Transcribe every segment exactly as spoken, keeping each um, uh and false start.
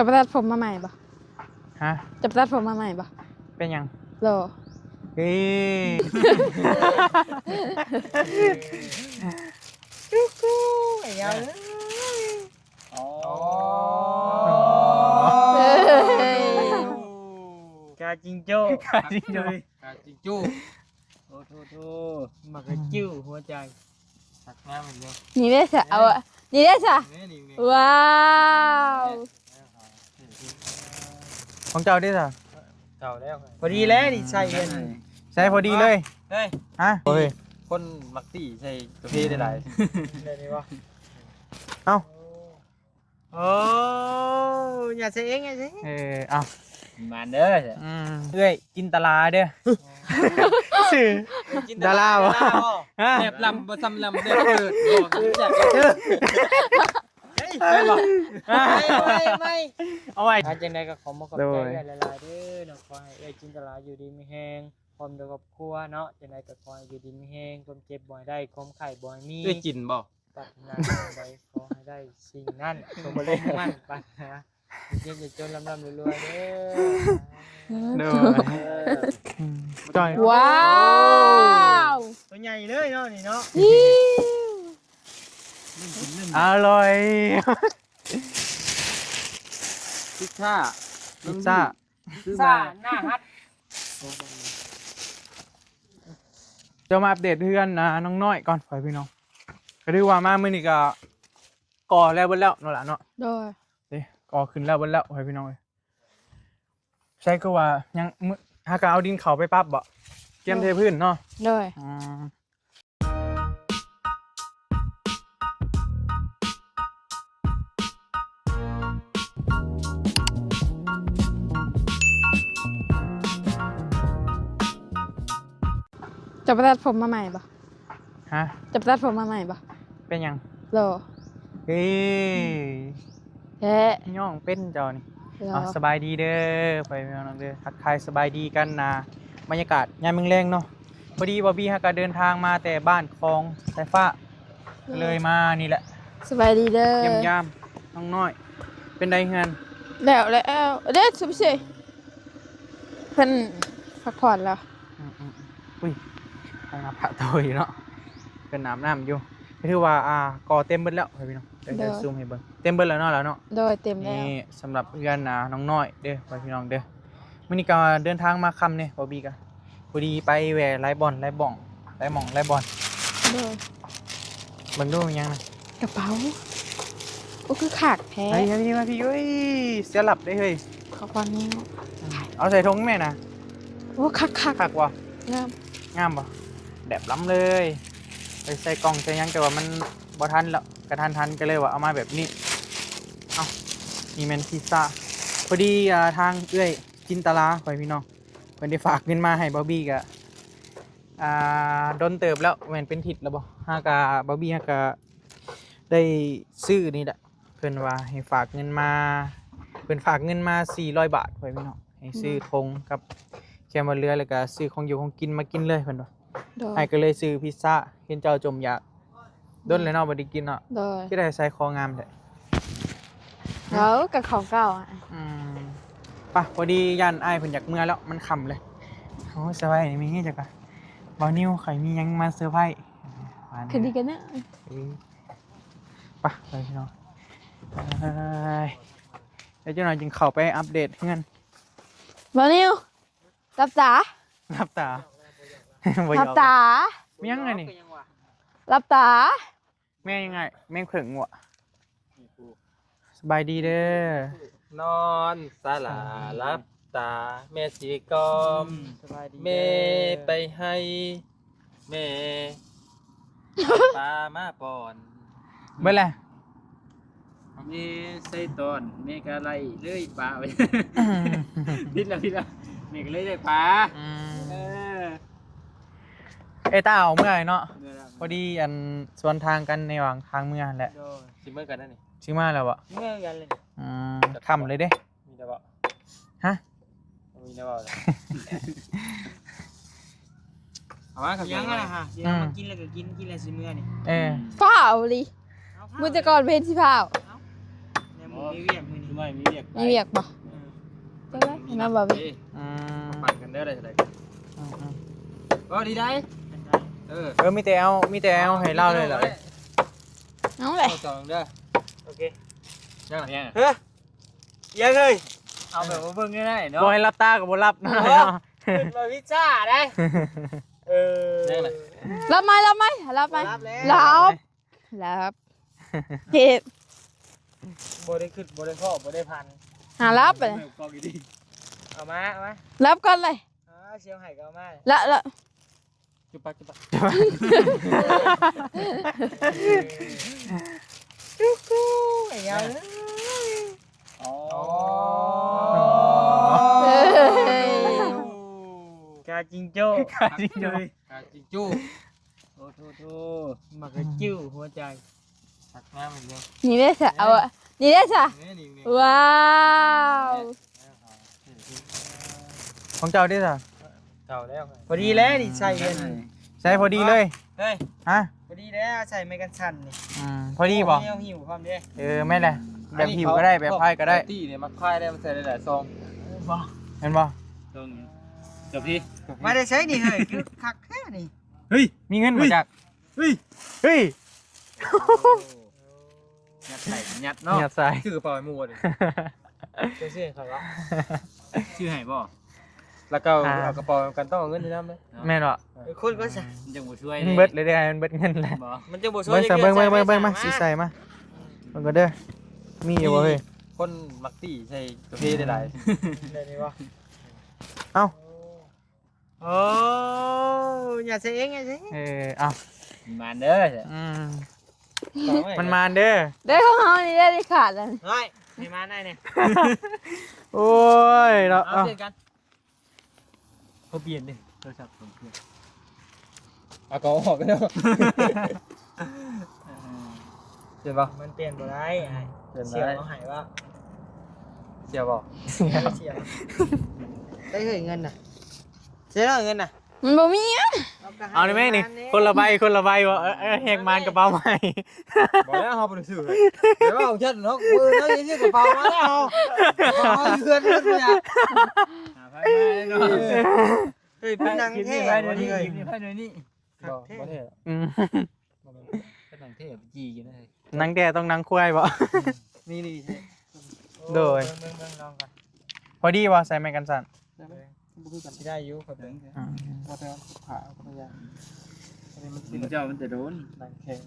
จะไปตัดผมมาใหม่ปะ ฮะ จะไปตัดผมมาใหม่ปะ เป็นหยัง หล่อ เฮ้ย จุ๊กกู้ไอ้ยาวเลย อ๋อ เฮ้ย กาจิงโจ้ กาจิงโจ้ กาจิงจู้ โอ้โทโทมากระจิ้วหัวใจ สักน้ำอีกเดียว นี่ได้สะเอาอะนี่ได้สะ นี่นี่นี่ ว้าว ของเจ้าได้สะ เก่าแล้ว พอดีแล้วนี่ใส่เงิน ใช้พอดีเลย เฮ้ย ฮะโอ้ย คนมักตีใส่กาแฟได้หลาย เดี๋ยวนี้วะ เอ้า โอ้อย่าใส่เองอย่าใส่เอง เออเอา มันเด้อ อืมเอ้ยจินตลาเด้อชื่อ ดาราวะ ฮะ แบบลำบ่ซ้ำลำแบบเกิดบ่รู้จัก เฮ้ยไม่บอกไม่ไม่ไม่ เอาไว้ อาจังใดก็ขอมากขอบใจ โดย เอื้อยหลายๆเด้อเนาะขอให้เอื้อยจินตลาอยู่ดีมีแฮงพร้อมด้วยครอบครัวเนาะจังใดก็ขอให้อยู่ดีมีแฮงความเจ็บบ่ให้ได้ความไข้บ่ให้มี เอ้ยจินบ่ ปรารถนาสิ่งใดขอให้ได้สิ่งนั้นสมความมุ่งมั่นปรารถนาเจ็บอย่าจนลำลำรวยๆเด้อ โดย เออ อืมจ่อย ว้าว ตัวใหญ่เลยเนาะนี่เนาะ นี่ อร่อย พิซซ่า พิซซ่า ซื้อ ซ่า มา หน้าฮัด เดี๋ยวมาอัปเดตเพื่อนนะน้องน้อยก่อนไปพี่น้อง ก็ถือว่ามามื้อนี้ก็ก่อแล้วเบิดแล้วนั่นแหละเนาะ โดย เด้ก่อขึ้นแล้วเบิดแล้วไปพี่น้องเอ้ยใช่ก็ว่ายังมื้อหากะเอาดินเขาไปปรั๊บบ่เตรียมเทพื้นเนาะ โดย อืม จะไปตัดผมมาใหม่ปะ ฮะ จะไปตัดผมมาใหม่ปะ เป็นหยัง หล่อ เฮ้ย แท้ ย่องเป็นเจ้านี่ หล่อ อ่ะสบายดีเด้อไปพี่น้องเด้อทักทายสบายดีกันนะบรรยากาศยามแลงๆเนาะพอดีบอบบี้ฮะก็เดินทางมาแต่บ้านของสายฟ้าเลยมานี่แหละ สบายดีเด้อ เยี่ยมยามน้องน้อย เป็นไดเฮือน แล้วแล้วเด้สุบเชเพิ่นพักผ่อนแล้ว อืมอืมอืมอุ้ยไปมาพระโตอยู่เนาะเป็นน้ำน้ำอยู่ก็ถือว่าอ่าก่อเต็มเบิดแล้วไปพี่น้องเดี๋ยว เด้อ จะซูมให้เบิ่งเต็มเบิดแล้วเนาะแล้วเนาะ โดยเต็มแล้ว นี่สำหรับเพื่อนนะน้องน้อยเด้อไปพี่น้องเด้อมื้อนี้ก็เดินทางมาค่ำเนี่ยบอบบี้ก็พอดีไปแหว่หลายบ่อนหลายบ่องหลายหม่องหลายบ่อน โดย เบิ่งดูยังนะ กระเป๋าโอ้คือขากแท้ เฮ้ยมาพี่มาพี่เฮ้ยเสียหลับได้เฮ้ย ขอความนี้ เอาใส่ถุงแม่นะ โอ้คักคัก คักวะ งาม งามปะแบบล้ำเลยไปใส่กล่องใส่หยังแต่ว่ามันบ่ทันแล้วกระทันทันก็เลยว่าเอามาแบบนี้เอานี่แม่นพิซซ่าพอดีอ่าทางเอื้อยจินตลาคอยพี่น้องเพิ่นได้ฝากเงินมาให้บอบบี้กะอ่าโดนเติบแล้วแม่นเป็นทิศแล้วบ่ฮากะบอบบี้ฮากะได้ซื้อนี่แหละเพิ่นว่าให้ฝากเงินมาเพิ่นฝากเงินมาสี่ร้อยบาทคอยพี่น้องให้ซื้อธงกับแคมเบอร์เรือแล้วก็ซื้อของอยู่ของกินมากินเลยเพิ่นว่า โดย ไอ้ายก็เลยซื้อพิซซ่าเห็นเจ้าจมอยากโดนเลยเนาะบ่ได้กินเนาะ โดย ที่ได้ใส่คองามแท้ แล้วกับของเก่าอ่ะ อืมปะพอดีย่านอ้ายเพิ่นอยากเมือแล้วมันค่ำเลยโอ้ยสบายนี่มีเงี้ยจักปะบ่าวนิวข่อยมีหยังมาเซอร์ไพรส์ คือดีกันเนี่ย เออปะไปพี่น้องไปแล้วเจ้าหน่อยจึงเข้าไปอัปเดตเฮือน บ่าวนิวหลับตา หลับตา หลับตา มีหยังไงนี่ หลับตา แม่ยังไง แม่งเผิงหัวสบายดีเด้อ นอนสลาหลับตา แม่สีกล่อม สบายดี แม่ไปให้ แม่ปลามาป้อน เบิ่งแหละ แม่ใส่ตอนแม่ก็ไล่เลยปลาไป ผิดแล้วผิดแล้วแม่ก็เลยได้ปลา อืม เออ เอยต้าเอาเมื่อยเนาะ เมื่อแล้ว พอดีอันสวนทางกันในหว่างทางเมืองแหละ โดย สิเมื่อกันนั่นนี่ ซื้อมาแล้วบ่ เมื่อกันเลย อืมค่ำเลยเด้ มีแต่บ่ ฮะ มีแต่บ่เลย เอามาครับ ยังไงล่ะฮะเดี๋ยวมากินแล้วก็กินกินแล้วสิเมื่อนี่ เออ ฟ้าวเลย เอา มือแต่ก่อนเพนสิฟ้าว เนี่ยมึงมีเวียกมือนี่ ไม่มีเวียกไป มีเวียกบ่ เออ จังได๋ นั่นบ่ เอ้ย อืม ปั่นกันเด้อ ได้เท่าใด๋ อืมๆ ก็ดีได้ เออ เออ มีแต่เอา มีแต่เอาให้ลาวเลยล่ะ เอาเลย เอาจองเด้อ โอเค ยังไง เฮ้ย ยังเลย เอาแบบว่าเบิ่งง่ายๆเนาะ บ่ให้หลับตาก็บ่หลับนะ โอ้ ขึ้นมาวิชาได้ เออ ยังไง หลับไหม หลับไหม หลับไหม หลับแล้ว หลับ หลับ เฮ็ด บ่ได้ขึ้น บ่ได้พ้อ บ่ได้พัน หาหลับไป เอามา เอามา หลับก่อนเลย อ่า เสียงไห้ก็เอามา ละ ละ จุ๊บปัก จุ๊บปัก จุ๊กกู้ ไอ้ยาวเอ้ย อ๋อ เฮ้ย กาจิงโจ้ กาจิงโจ้ กาจิงโจ้ โอ้โธ่โธ่ มากระจิ้วหัวใจ ตักน้ำอีกแล้ว นี่เด้อจ้ะ เอาอะ นี่เด้อจ้ะ นี่นี่นี่ ว้าว ของเจ้าเด้อจ้ะ เก่าแล้ว พอดีแล้วนี่ใส่เงิน ใส่พอดีเลย เฮ้ย ฮะ พอดีแล้วใส่ไม้กันสั่นนี่ อืม พอดีบ่ เอาหิ้วพร้อมเด้ เออ แม่นแหละ แบบหิ้วก็ได้ แบบพายก็ได้ ตี้เนี่ยมาพายได้ มันใส่ได้หลายซอง บ่ เห็นบ่ ซองนี้ เดี๋ยวพี่ มาได้ใช้นี่เฮ้ย คือคักแท้นี่ เฮ้ย มีเงินมาจาก เฮ้ย เฮ้ย ยัดใส่ยัดเนาะ ยัดใส่ คือกระเป๋าไอ้หมูเลย จะชื่อใครวะ ชื่อไห้บ่ แล้วก็ อ่า เอากระเป๋ากันต้องเอาเงินที่น้ำเลย แม่นบ่ เออ คนก็ใส่ มันจังบ่ช่วย มันเบิดเลยเด้อ มันเบิดเงินแล้ว บ่ มันจังบ่ช่วย เบิ่งซะ เบิ่ง เบิ่ง เบิ่ง เบิ่ง มา ใส่ สิใส่มา เบิ่งก็เด้อ มีอยู่บ่เฮ้ย คนมักตี้ใส่กาแฟได้หลาย ได้นี่บ่ เอ้า โอ้ อย่าใส่เอง อย่าใส่เอง เออ เอา มันเด้อ อืม มันมานเด้อ ได้ของเฮานี่ได้ ได้ขาดแล้วนี่ เฮ้ย ให้มาได้เนี่ย โอ้ย เนาะ เอา เอา เปลี่ยนกัน เขาเปลี่ยนดิ โทรศัพท์ผมเปลี่ยน เอาก็ออกไปแล้ว เปลี่ยนปะ มันเปลี่ยนบ่ได้อ้าย เปลี่ยนบ่ได้ เสียเอาให้วะ เสียบ่ เสีย ได้เฮ้ยเงินน่ะ เสียแล้วเงินน่ะ มันบ่มีอะ เอาได้ไหมนี่ คนละใบ คนละใบวะ เออ เออ แหกมานกระเป๋าใหม่ บอกแล้วเฮาบ่ได้ซื้อเลย แต่ว่าของฉันเนาะ เออ เนาะ ยังซื้อกระเป๋ามาแล้ว กระเป๋าเฮือนเพิ่นเลยอะ หาไผมาเนาะ เฮ้ย เป็นหนังแท้ กินนี่ไผหน่วยนี่ นี่เฮ้ย กินนี่ไผหน่วยนี่ คักแท้ บ่ บ่แท้ อืม บ่แม่น เป็นหนังแท้ จีกินได้ หนังแท้ต้องหนังควายบ่ นี่ นี่ โดย เบิ่ง เบิ่ง เบิ่ง ลองก่อน พอดีบ่ ใส่ไม้กันสั่น ได้ไหม บ่คือกัน สิได้อยู่ครับ อืม ว่าแต่ว่าผ่าก็ยาก อันนี้มัน มึงเจ้ามันจะโดน หนังแข็ง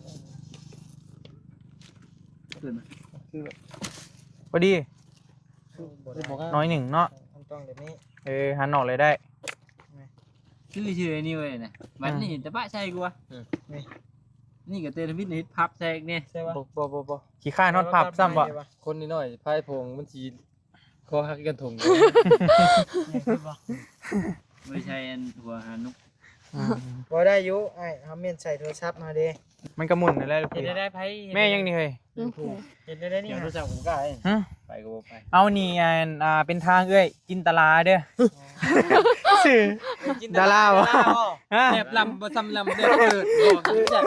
ขึ้นมา คือแบบ พอดี คือบ่ได้ น้อยหนึ่งเนาะ มันต้องแบบนี้ เออ หันออกเลยได้ ชื่อ ชื่อไอ้นี่เว้ยนะ มันนี่ อืม แต่ปะใช่กูวะ อืม นี่ นี่ก็เตะทวิตนี่พับใส่เนี่ย ใช่ปะ บ่ บ่ บ่ บ่ ขี้ข้านอนพับซ้ำบ่ คนน้อยๆ พายพงมันสิ คอหักกันทง ไม่ใช่อันหัวหานุก อืม บ่ได้อยู่ ไอ้เฮาเม่นใส่โทรศัพท์มาเด้ มันก็หมุนนั่นแหละลูกพี่ เฮ็ดได้ไผ แม่ยังนี่เฮ้ย โอเค เฮ็ดได้นี่ เดี๋ยวโทรศัพท์ผมก็ไอ้ ฮะ ไปก็บ่ไป เอานี่อัน อ่า เป็นทางเอื้อย จินตลาเด้อ ชื่อ จินตลา ดาราบ่ ดาราบ่ ฮะ แลบลำบ่ซ้ำลำแลบเปิดบ่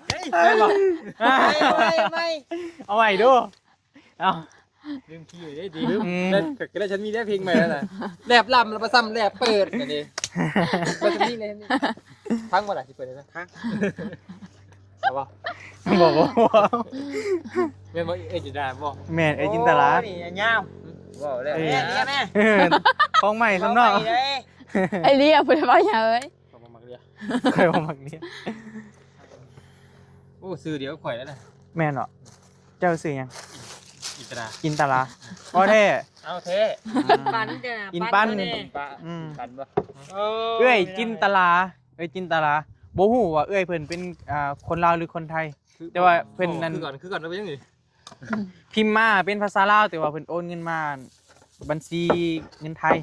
เฮ้ย ไปบ่ ไม่ ไม่ ไม่ เอาใหม่ดู เอา ลืมคีย์ไว้ดิ ลืม อืม แล้วก็แล้วฉันมีได้เพลงใหม่แล้วนะ แลบลำแล้วมาซ้ำแลบเปิดอันนี้ ก็จะมีเลยนี่ ทั้งหมดอะที่เปิดเลยนะ ทั้ง เอาบ่ บอกว่า แม่นบ่ เอ้ยจินดาบ่ แม่น เอ้ยจินตลา โอ้ย นี่ยาว บอกแล้ว เอ้ย แม่ แม่ เออ ของใหม่ซ้ำเนาะ เอาใหม่เลย ไอ้เรียกเพิ่นว่าหยังเอ้ย เขาบ่มักเรียก ใครบ่มักเรียก โอ้ ชื่อเดียวกับข่อยแล้วนะ แม่นเหรอ เจ้าชื่อหยัง จินตลา จินตลา บ่แท้ เอาแท้ อืม ปันเด้อนะ อินปัน ปันเด้อ อินปะ อืม ปันบ่ เออ เอื้อยจินตลา เอื้อยจินตลา บ่ฮู้ว่าเอื้อยเพิ่นเป็น อ่า คนลาวหรือคนไทย คือ แต่ว่าเพิ่นนั่น คือกัน คือกันแล้วเป็นจังได๋ พิมพ์มาเป็นภาษาลาว แต่ว่าเพิ่นโอนเงินมาบัญชีเงินไทย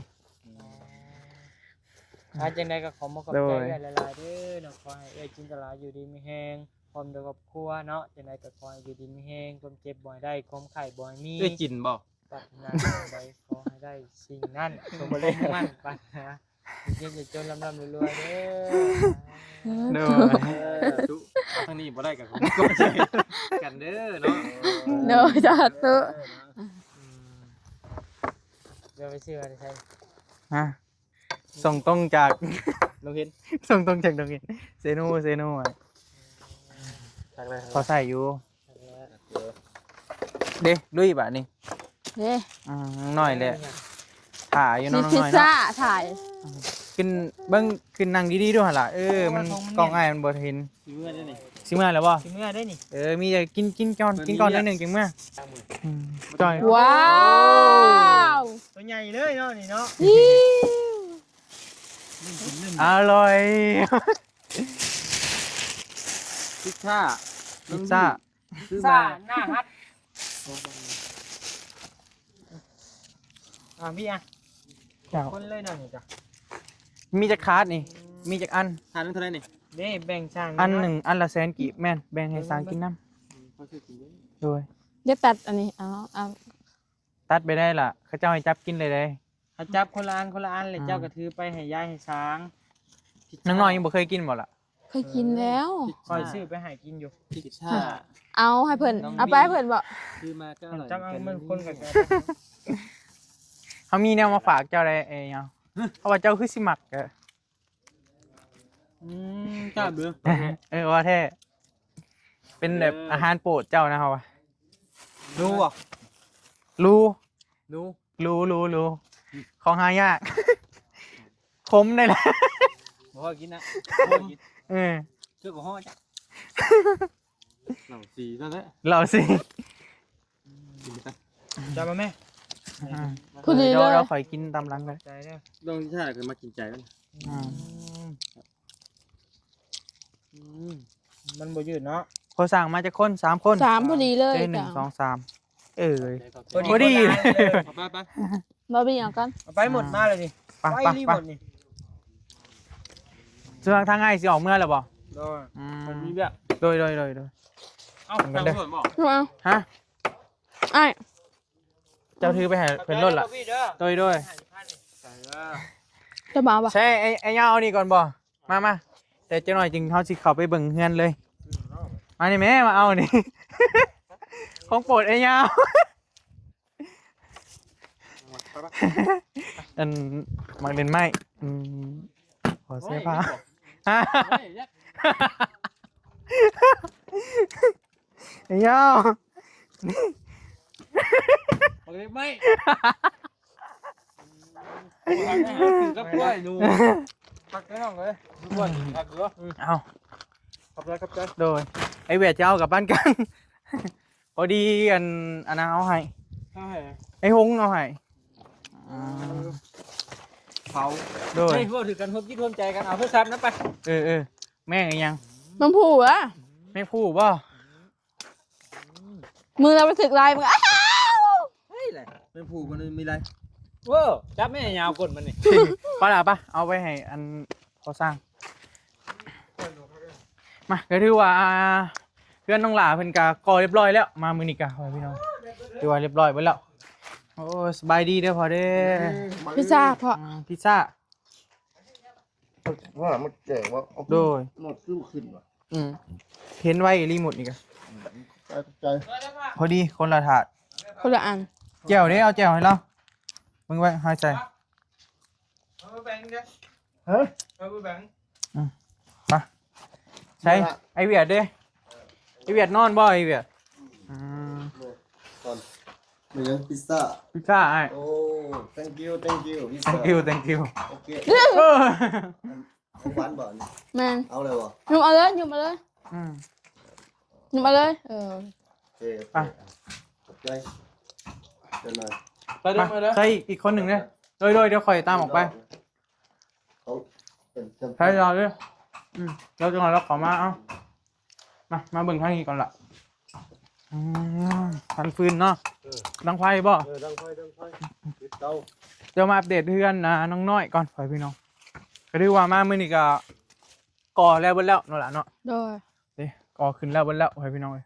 อ่า จังใดก็ขอมอบขอบใจ โดย เอื้อยหลายๆเด้อเนาะ ขอให้เอื้อยจินตลาอยู่ดีมีแฮง พร้อมด้วยครอบครัวเนาะ จังใดก็ขอให้อยู่ดีมีแฮง ความเจ็บบ่ให้ได้ ความไข้บ่ให้มี เอื้อยจินบ่ ปรารถนาสิ่งใดขอให้ได้สิ่งนั้น สมหวังมั่นปรารถนา เย็นๆ จนร่ำๆ รวยๆ เด้อ โดย เออจุทางนี้บ่ได้กับผมก็ใจกันเด้อเนาะ โดยสาธุ เดี๋ยวไปซื้อมาใช้ ฮะส่งตรงจาก น้องเห็น ส่งตรงจากดงเห็นเซโนเซโนอะ ทางไหน พอใส่อยู่ เด้ลุยบะนี่ เด้ อืมน้อยแหละถ่าอยู่ มี น้องน้ พิซ อย ซ่า เนาะ ถ่าย ขึ้นเบิ่งขึ้นนั่งดีๆด้วยหั่นล่ะเออมันกล้องอ้ายมันบ่เห็น สิเมื่อได้นี่ สิเมื่อแล้วบ่ สิเมื่อได้นี่ เออมีแต่กินกินก่อนกินก่อนนิดนึงจังเมื่ออืมจ่อย ว้าว ตัวใหญ่เลยเนาะนี่เนาะ นี่ อร่อย พิซซ่า พิซซ่า ซื้อ ซ่า มา หน้าฮัทอ่าพี่อ่ะ เจ้า คนเลยเนาะนี่จ้ะ มีจักคาดนี่ มีจักอัน ทานนึงเท่าไหร่นี่ เด้แบ่งช่าง อันหนึ่งอันละแสนกีบแม่นแบ่งให้สร้างกินน้ เขาซื้อกินเยอะ ำโดย เดี๋ยวตัดอันนี้เอาเอา ตัดไปได้ล่ะ เขาเจ้าให้จับกินเลยเด้ เขาจับคนละอันคนละอันเลยเจ้าก็ถือไปให้ยายให้ช้าง น้องน้อยยังบ่เคยกินบ่ล่ะ เคยกินแล้ว คอยซื้อไปให้กินอยู่ พิซซ่า เอาให้เพิ่นเอาไปให้เพิ่นบ่ ซื้อมาก็อร่อย จักเอาเงินคนกัน เขามีแนวมาฝากเจ้าได้เอ้ยเนาะเพราะว่าเจ้าคือสิมักเออ อืมจ้าเบือ เออว่าแท้เป็นแบบอาหารโปรดเจ้านะเขาว่า รู้อ่ะ รู้ รู้ รู้รู้รู้ของหายาก ขมได้ละ บอกว่ากินนะ เออ เชื่อกับห่อจ้ะเหล่าสีนั่นแหละ เราสิ กินไป จับมาแม่ อ่า พอดีเลย เดี๋ยวเราคอยกินตามหลังกัน ใจเด้อ ลองที่ท่ากันมากินใจมัน อ่า อืมมันบ่ยืดเนาะ เขาสั่งมาจากคนสามคน สามพอดีเลย เอ้ยหนึ่ง จ้ะ สองสามเออ พอดี พอดี ไปไป บ่เป็นหยังกัน เอาไปหมดมาเลยดิ ไป ไป ไป รีบ ไป หมดนี่ ช่วงทางง่ายสิออกเมื่อแล้วบ่ โดย อืม มันมีแบบ โดยโดยโดยโดย เอ้าทางด่วนบอก เอา ฮะ ไอ้ เจ้าถือไปให้เพิ่นรถละ พี่เด้อ โดยโดย ใส่ว่า จะมาบ่ ใช่ไอ้ไอ้ยาวเอานี่ก่อนบ่มามาแต่เจ้าหน่อยจึงเขาสิเข้าไปเบิ่งเฮือนเลยมานี่แม่มาเอานี่ ของโปรดไอ้ยาวอันมักเล่นไม้อืมขอเสื้อผ้าฮะไอ้ยาว เอาเล็กไม่ถึงกับกล้วยดู พักได้หน่อยเลย กล้วยผักเกลือ เอา ขอบใจขอบใจ โดย ไอเวียดจะเอากลับบ้านกัน พอดีอันอันนั้นเอาให้ ข้าวแห้ง ไอฮงเอาให้อ่า เผา โดย ให้พวกถือกันพวกคิดร่วมใจกันเอาเพื่อซับนั้นไป เออเออแม่งอีหยัง มันผูอ่ะ แม่งผู้บ่ มือเราไปถึกลายมึงอ้าว เฮ้ยอะไรเป็นผูกมันมีอะไรโว้จับไม่ยาวกดมันนี่ ปะล่ะปะเอาไปให้อันพอสร้าง มาก็ถือว่าเพื่อนน้องหลาเพิ่นกะก่อเรียบร้อยแล้วมามื้อนี้กะพ่อพี่น้องถือว่าเรียบร้อยไปแล้วโอ้สบายดีเด้อพ่อเด้อ พิซซ่าพอ อ่าพิซซ่า ว่ามันแก่ว่าเอา โดย หมดขึ้นขึ้นว่ะ อืมเห็นไว้รีโมทนี่กะ ใจใจ พอดีคนละถาด คนละอัน แจ่วเด้เอาแจ่วให้เรามึงไว้หายใจ เอาไปแบ่งเด้อ ฮะ เอาไปแบ่ง ไปใช้ไอเวียดเด้ไอเวียดนอนบ่ไอเวียดอืม ก่อนมียังพิซซ่า พิซซ่าไอ้ โอ้ thank you thank you พิซซ่า thank you thank you โอเค เออ เอาหวานบ่อน แมน เอาเลยบ่ หยุบเอาเลยหยุบเอาเลย อืม หยุบเอาเลยเออ โอเคโอเค อ่ะ ขอบใจเดี๋ยวหน่อย ไปเด้อไปเด้อ ใช่อีกคนหนึ่งเนี่ยโดยโดยเดี๋ยวคอยตามออกไป เขาเป็นเต็ม ใช่รอด้วยอืมเราจะมาเราขอมาเอามามาเบิ่งทางนี้ก่อนละอืมทางฟืนเนาะดังไฟบ่ เออดังไฟดังไฟติดเตา เดี๋ยวมาอัปเดตเพื่อนนะน้องน้อยก่อนไปพี่น้องก็ถือว่ามามื้อนี้ก็ก่อแล้วเบิดแล้วนั่นแหละเนาะ โดย เด้ก่อขึ้นแล้วเบิดแล้วไปพี่น้องเอ้ย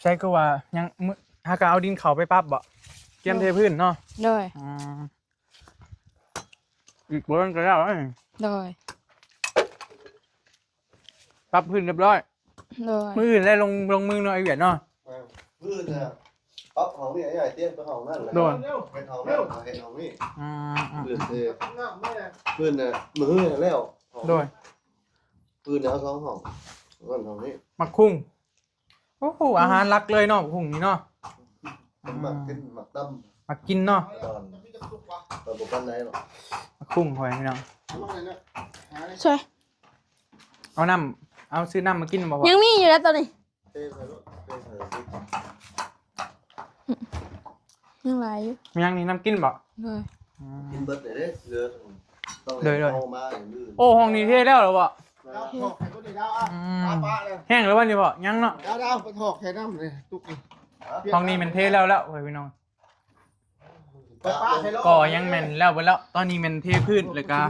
ใช่ก็ว่ายังมื้อหากะเอาดินเขาไปปรับบ่เตรียมเทพื้นเนาะ โดย อืม อีกเวิ้นก็แล้ว โดย ปรับพื้นเรียบร้อย โดย มื้ออื่นได้ลง ลงมือเนาะ ไอ้เวียดเนาะ เออ มื้ออื่นน่ะ ปรับห้องนี่ ไอ้ใหญ่เตียงไปห้องนั่นแหละ โดย เป็นห้องนั่น เห็นห้องนี่ อืม อืม มื้ออื่นคือ มื้ออื่นน่ะ มื้ออื่นแล้ว โดย มื้ออื่นเอาสองห้อง นั่นห้องนี้ หมากคุ้ง โอ้โห อาหารหลักเลยเนาะ หมากคุ้งนี่เนาะ ผมมักกินหมากดำ มักกินเนาะ ตอน ตอนบ่ปานใดหรอก หมากคุ้งหอยพี่น้อง ช่วย เอาน้ำ เอาซื้อน้ำมากินบ่พ่อ ยังมีอยู่แล้วตอนนี้ เทใส่รถ เทใส่รถ ยังหลายอยู่ ยังนี่น้ำกินบ่ เลย อืม กินเบิดเลยเด้อ เหลือ ต้อง เลยเลย เอามาให้มื้อ โอ้ ห้องนี้เทแล้วเหรอบ่ แล้วถอกให้คนอื่นแล้วอ่ะ อืม ปะปะเลย แห้งแล้วบ่นี่พ่อ ยังเนาะ เดี๋ยว เดี๋ยว ไปถอกให้น้ำเลย ตุ๊กนี่ ห้องนี้มันเทแล้วแล้วเว้ยพี่น้อง ปะปะให้แล้ว ก็ยังแม่นแล้วเบิดแล้ว ตอนนี้แม่นเทพื้นเลยกะ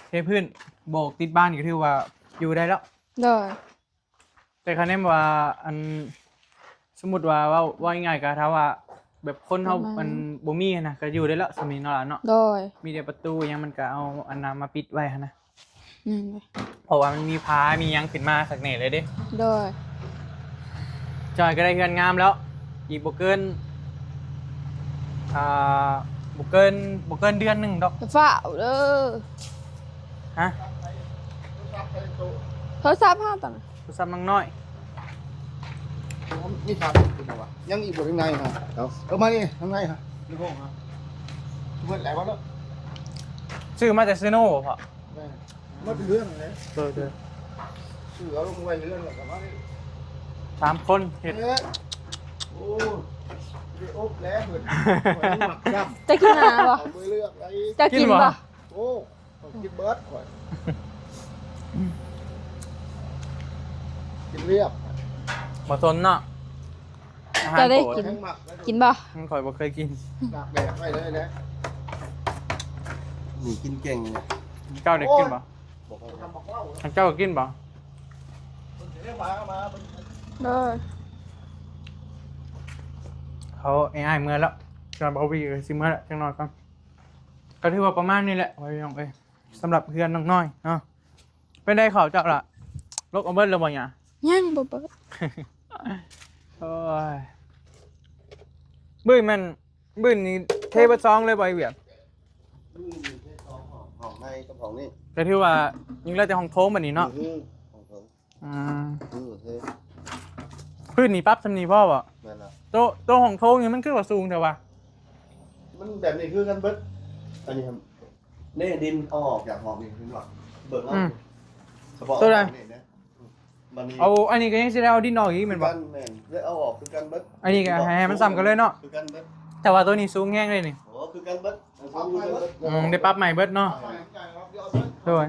เทพื้น โบกติดบ้านก็ถือว่าอยู่ได้แล้ว โดย แต่คันแนมว่า อัน สมมุติว่า เว้า เว้าง่ายๆ ก็ถ้าว่า แบบคนเฮา ประมาณ มันบ่มีหั้นนะ ก็อยู่ได้แล้ว ส่ำนี้เนาะล่ะเนาะ โดย มีแต่ประตูหยังมันก็เอาอันนั้นมาปิดไว้หั้นนะ อืม เพราะว่ามันมีผา มีหยังขึ้นมาคักแน่เลยเด้ โดย จอยก็ได้เฮือนงามแล้ว อีกบ่เกิน อ่า บ่เกิน บ่เกินเดือนหนึ่งดอก อย่าฟ้าวเด้อ ฮะ โทรศัพท์เฮาตอนนั้น โทรศัพท์นางน้อย มีครับ เป็นไงวะ ยังอีกบ่ข้างในครับ เอา เอามานี่ ข้างในครับ ในห้องครับ เบิดหลายวันแล้ว ซื้อมาแต่เซโนบ่พ่อ แม่น มาเป็นเรื่องเลย โดย โดย ซื้อเอาลงไว้เรื่องแล้วก็มานี่ สามคนเฮ็ด เอ๊ะ โอ้ ได้อบแล้วเพิ่น ข้อยนี่มักดำ จะกินหมาบ่ เอาไปเลือกไอ้ จะกินบ่ กินบ่ โอ้ ข้อยกินเบิดข้อย กินเรียบ บ่สนเนาะ อาหาร จะได้ โปรด กิน กินบ่ ข้อยบ่เคยกิน ตากแดดไว้เลยนะ นี่กินเก่งเลย เจ้าได้กินบ่ บอกว่า เจ้าก็กินบ่ เด้อ เขา เอไอ เมือแล้ว จอนบอวีก็สิเมือแล้ว จังน้อยก่อน ก็ถือว่าประมาณนี้แหละ ไว้พี่น้องเอ้ย สำหรับเฮือนน้องน้อยเนาะ เป็นไดเขาเจ้าล่ะ ลกเอาเบิดแล้วบ่หยา ยังบ่เบิด โอ้ย บึ้ยแม่น บึ้ยนี่เทเบิดซองเลยบ่ไอ้เวียด ห้องในกับห้องนี้ ก็ถือว่ายังเหลือแต่ห้องโถงบัดนี้เนาะ อืม ห้องโถง อืม อืม โอเค พื้นนี่ปรับส่ำนี้พอบ่ แม่นละ โตะ โตะห้องโถงนี่มันคือว่าสูงแท้วะ มันแบบนี้คือกันเบิด อันนี้ครับ นี่ดินเอาออกจากห้องนี่ เห็นบ่ เบิ่งเอา อืม เฉพาะ ตัวใด ห้องนี่นะ อืม บัดนี้ เอา อันนี้ก็ยังสิได้เอาดินออกอีกแม่นบ่ คือกัน แม่น แล้วเอาออกคือกันเบิด อันนี้ก็ให้ ให้มันส่ำกันเลยเนาะ คือกันเบิด แต่ว่าตัวนี้สูงแฮงเลยนี่ โอ้ คือกันเบิด เอาไปเบิด อืม ได้ปรับใหม่เบิดเนาะ เอาไปเบิด โดย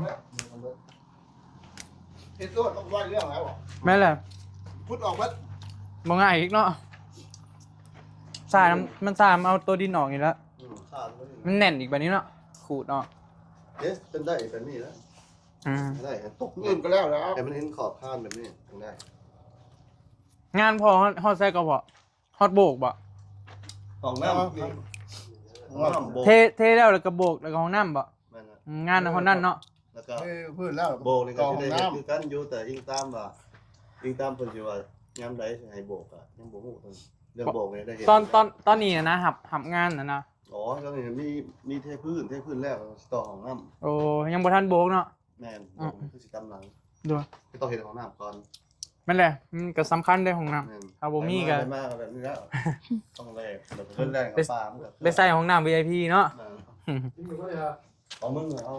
เฮ็ดโลด มันว่าเรื่องแล้วบ่ แม่นแหละ พุดออกเบิด บ่ง่ายอีกเนาะ ซ่าน้ำ มันซ่ามันเอาตัวดินออกนี่แล้ว อืม ซ่ามัน มันแน่นอีกบัดนี้เนาะ ขูดออก เอ๊ะ เป็นได้แบบนี้แล้ว อืม ได้ครับ ตก อื่นก็แล้วแล้ว แต่มันเห็นขอบคานแบบนี้ ยังได้ งานพอฮอด ฮอดไสก็พอ ฮอดโบกบ่ ห้องน้ำ ห้องน้ำโบก เท เทแล้ว แล้วก็โบก แล้วก็ห้องน้ำบ่ แม่นครับ อืม งานเท่านั้นเนาะ แล้วก็ เออ พื้นแล้ว โบกนี่ก็สิได้เฮ็ดคือกันอยู่ แต่อิงตามว่า อิงตามเพิ่นสิว่ายามใดสิให้โบกอะ ยังบ่ฮู้เพิ่น เรื่องโบกนี่ได้เฮ็ด ตอน ตอน ตอนนี้นะ รับ รับงานนะนะ อ๋อ ตอนนี้มี มีเทพื้น เทพื้นแล้วต่อห้องน้ำ โอ้ ยังบ่ทันโบกเนาะ แม่น อืม โบกนี่คือสิตามหลัง โดย ก็ต้องเฮ็ดห้องน้ำก่อน แม่นแหละ มันก็สำคัญเด้ห้องน้ำ แม่น ถ้าบ่มีก็ ไปมา ไปมาแบบนี้แล้ว ต้องแลก แบบเพิ่นแลกกับปลา มันก็ ได้ใส่ห้องน้ำ วี ไอ พี เนาะ แม่น อืม ของมึงเอา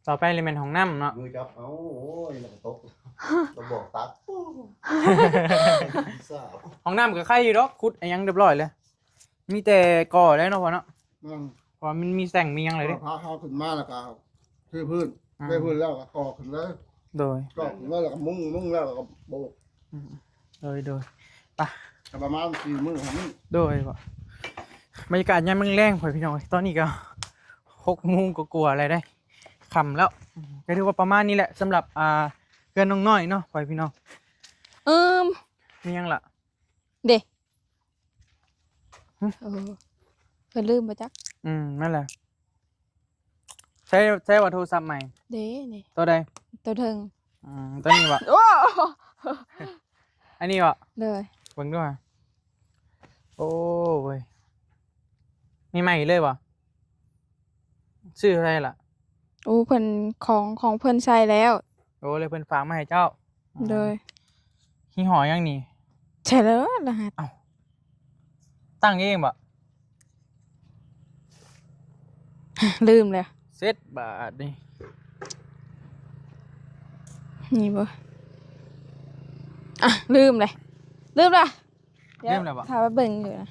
ต่อไปเลยแม่นห้องน้ำเนาะ มือจับ เอ้า โอ้ย แล้วก็ตก แล้วบอกตัด สาบ ห้องน้ำก็ไคอยู่ดอก ขุดอะหยังเรียบร้อยเลย มีแต่ก่อแล้วเนาะพ่อเนาะ อืม เพราะว่ามันมีแส้งมีหยังเลยเด้ พอพาเขาขึ้นมาแล้วก็เทพื้น อืม เทพื้นแล้วก็ก่อขึ้นเลย โดย ก่อขึ้นแล้ว แล้วก็มุง มุงแล้วก็โบก อืม โดย โดย ไป ก็ประมาณสี่มื้อห้ามื้อ โดย บรรยากาศยามแลงๆ พ่อพี่น้อง ตอนนี้ก็หกโมงกว่าๆ แล้วเด้ ค่ำแล้ว ก็ถือว่าประมาณนี้แหละ สำหรับ อ่า เฮือนน้องน้อยเนาะ พ่อพี่น้อง อืม มีหยังล่ะ เด้ หึ เออ เพิ่นลืมบ่จัก อืม นั่นแหละ ใช้ ใช้ว่าโทรศัพท์ใหม่ เด้นี่ ตัวใด ตัวเทิง อืม ตัวนี้บ่ โอ้ อันนี้บ่ เลย เบิ่งดูฮะ โอ้ย มีใหม่เลยบ่ ซื้ออะไรล่ะ โอ้ เพิ่นของ ของเพิ่นใช้แล้ว โอ้ เลยเพิ่นฝากมาให้เจ้า อืม โดย ยี่ห้อหยังนี่ ใช่แล้วรหัส เอ้า ตั้งเองบ่ ลืมเลย เสร็จบาดนี่ นี่บ่ อ่ะ ลืมเลย ลืมละ เดี๋ยว ลืมแล้วบ่ ถ้าว่าเบิ่งอยู่นะ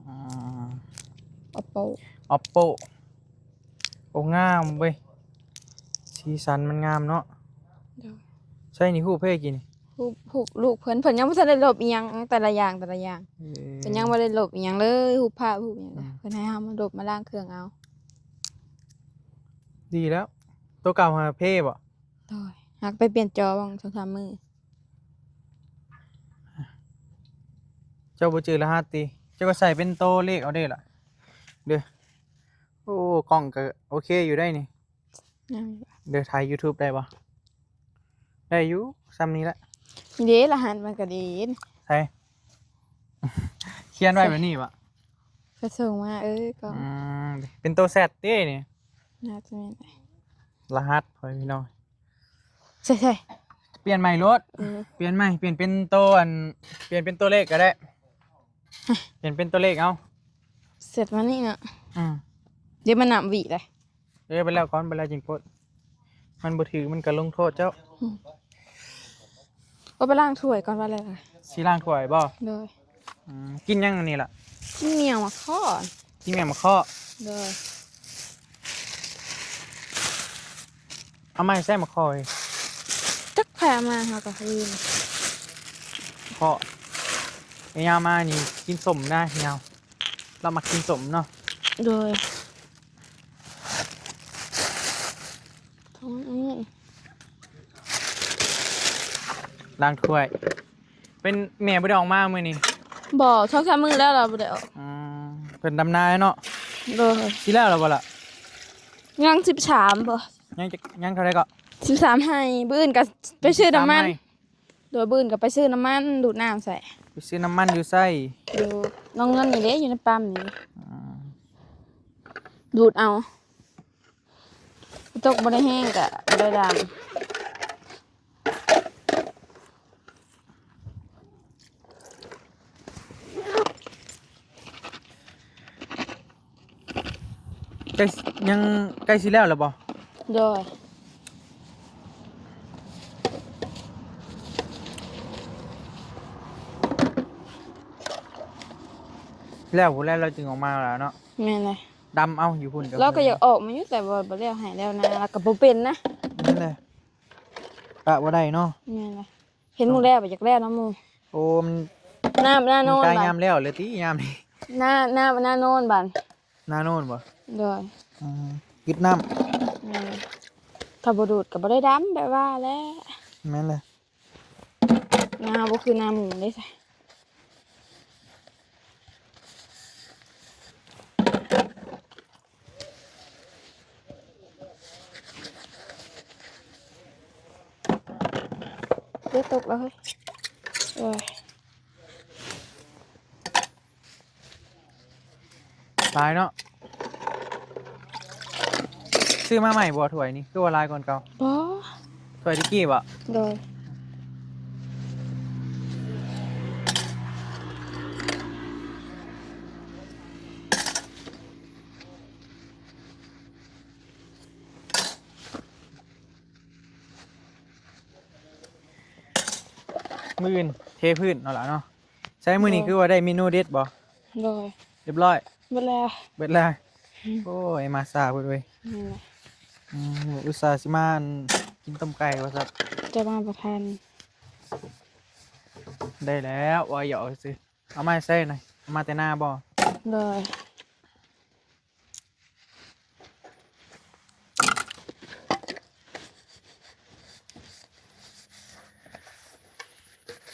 อ่า Oppo Oppo โอ้ งามเว้ย สีสันมันงามเนาะ เดี๋ยว ใช่นี่ ฮู้เพ่กิน ฮู้ ฮู้ลูกเพิ่น เพิ่นยังบ่ทันได้ลบอีหยัง แต่ละอย่าง แต่ละอย่าง เออ เพิ่นยังบ่ได้ลบอีหยังเลย ฮู้ภาพ ฮู้หยังเลย อืม เพิ่นให้เฮามาลบมาล้างเครื่องเอา ดีแล้ว ตัวเก่าหาเพ่บ่ โดย หากไปเปลี่ยนจอหว่างสองสามมื้อ เจ้าบ่จื่อรหัสติ เจ้าก็ใส่เป็นโตเลขเอาเด้ล่ะ เด้อ โอ้ กล้องก็โอเคอยู่ได้นี่ ยังอยู่ เด้อ ถ่าย YouTube ได้บ่ ได้อยู่ ส่ำนี้ละ เด้ รหัสมันก็ดี ใส่ เขียนไว้แบบนี้บ่ ก็ส่งมา เออ ก็ อืม เป็นโต Z ตินี่ น่าจะแม่น รหัส พ่อแม่พี่น้อง ใช่ ใช่ เปลี่ยนใหม่โลด เออ เปลี่ยนใหม่ เปลี่ยนเป็นโตอัน เปลี่ยนเป็นตัวเลขก็ได้ เปลี่ยนเป็นตัวเลขเอา เสร็จมานี่เนาะ อืม เดี๋ยวมันนับวิเลย เออ ไปแล้วก่อน ไปแล้วจึงกด มันบ่ถือ มันก็ลงโทษเจ้า อืม ก็ไปล้างถ้วยก่อนว่าแล้ว สิล้างถ้วยบ่ โดย อืม กินหยังอันนี้ล่ะ กินเมี่ยงหมากข้อ กินเมี่ยงหมากข้อ โดย เอามาให้ใส่หมากข้ออีก จักไผเอามา เฮาก็ลืม ข้อ ไอ้ยาวมานี่กินส้มนะ ยาว เรามักกินส้มเนาะ โดย ท้องอันนี้ ล้างถ้วย เป็นแม่บ่ได้ออกมามื้อนี้ บ่ สองสามมื้อแล้วเราบ่ได้ออก อืม เพิ่นดำนาเนาะ โดย สิแล้วแล้วบ่ล่ะ ยังสิบสามบ่ ยังจะ ยังเท่าใดก็ สิบสามไฮ่ มื้ออื่นก็ไปซื้อน้ำมัน สิบสามไฮ่ โดย มื้ออื่นก็ไปซื้อน้ำมันดูดน้ำใส่ ไปซื้อน้ำมันอยู่ไส อยู่หนองเงินนี่เด้ อยู่ในปั๊มนี่ อืม ดูดเอา ตกบ่ได้แห้งก็บ่ได้ดำ ใกล้ ยังใกล้สิแล้วหรือบ่ โดย แล้วพู้นแหละ เราจึงออกมาแล้วเนาะ แม่นเลย ดำเอาอยู่พุ่น เราก็อยากออกมาอยู่ แต่บ่ บ่แล้วไฮ่แล้วนา แล้วก็บ่เป็นนะ นั่นแหละ ปะบ่ได้เนาะ แม่นเลย เห็นหมู่แล้ว บ่อยากแล้วนำหมู่ โอ้ มัน หน้า หน้าโน่น มันกลาย บาด ยามแล้วเลยติ ยามนี้ หน้า หน้า หน้าโน่นบาด หน้าโน่นบ่ โดย อืม กึดน้ำ แม่น ถ้าบ่ดูดก็บ่ได้ดำ แบบว่าแหละ แม่นเลย หน้าบ่คือหน้าหมู่เด้ซะ เดี๋ยวตกแล้วเฮ้ย โอ้ย หลายเนาะ ซื้อมาใหม่บ่ถ้วยนี่ คือว่าหลายกว่าเก่า บ่ ถ้วยตะกี้บ่ โดย มื้ออื่นเทพื้นเอาล่ะเนาะ ใช้มื้อนี้ โดย คือว่าได้เมนูเด็ดบ่ โดย เรียบร้อย เบิดแล้ว เบิดแล้ว อืม โอ้ย มาช้าพุ้นเว้ย นี่แหละ อืม อุตส่าห์สิมากินต้มไก่ว่าซั่น จะมาบ่ทัน ได้แล้ว ว่าหยอกซื่อ เอามาใส่หน่อย เอามาแต่นาบ่ โดย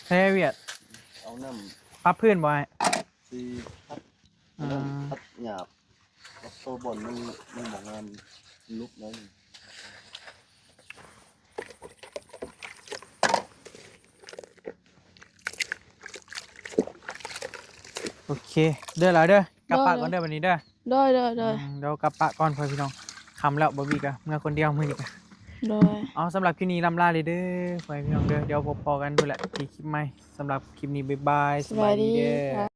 เฮ้ยเวียด เอาน้ำ ปรับพื้นบ่อ้าย สิพัด อืม พัดหยาบ โตบอลมันมันบ่งามลุกแล้วนี่ โอเค เด้อหลายเด้อกลับปะก่อนเด้อบัดนี้เด้อ โดยโดยโดย อืมเดี๋ยวกลับปะก่อนพ่อพี่น้องค่ำแล้วบ่าววีก็เมือคนเดียวมื้อนี้ก็ โดย เอาสำหรับคลิปนี้ล่ำลาเลยเด้อพ่อพี่น้องเด้อเดี๋ยวพบพอกันดูแหละที่คลิปใหม่สำหรับคลิปนี้บ๊ายบาย สบายดี เด้อ ค่ะ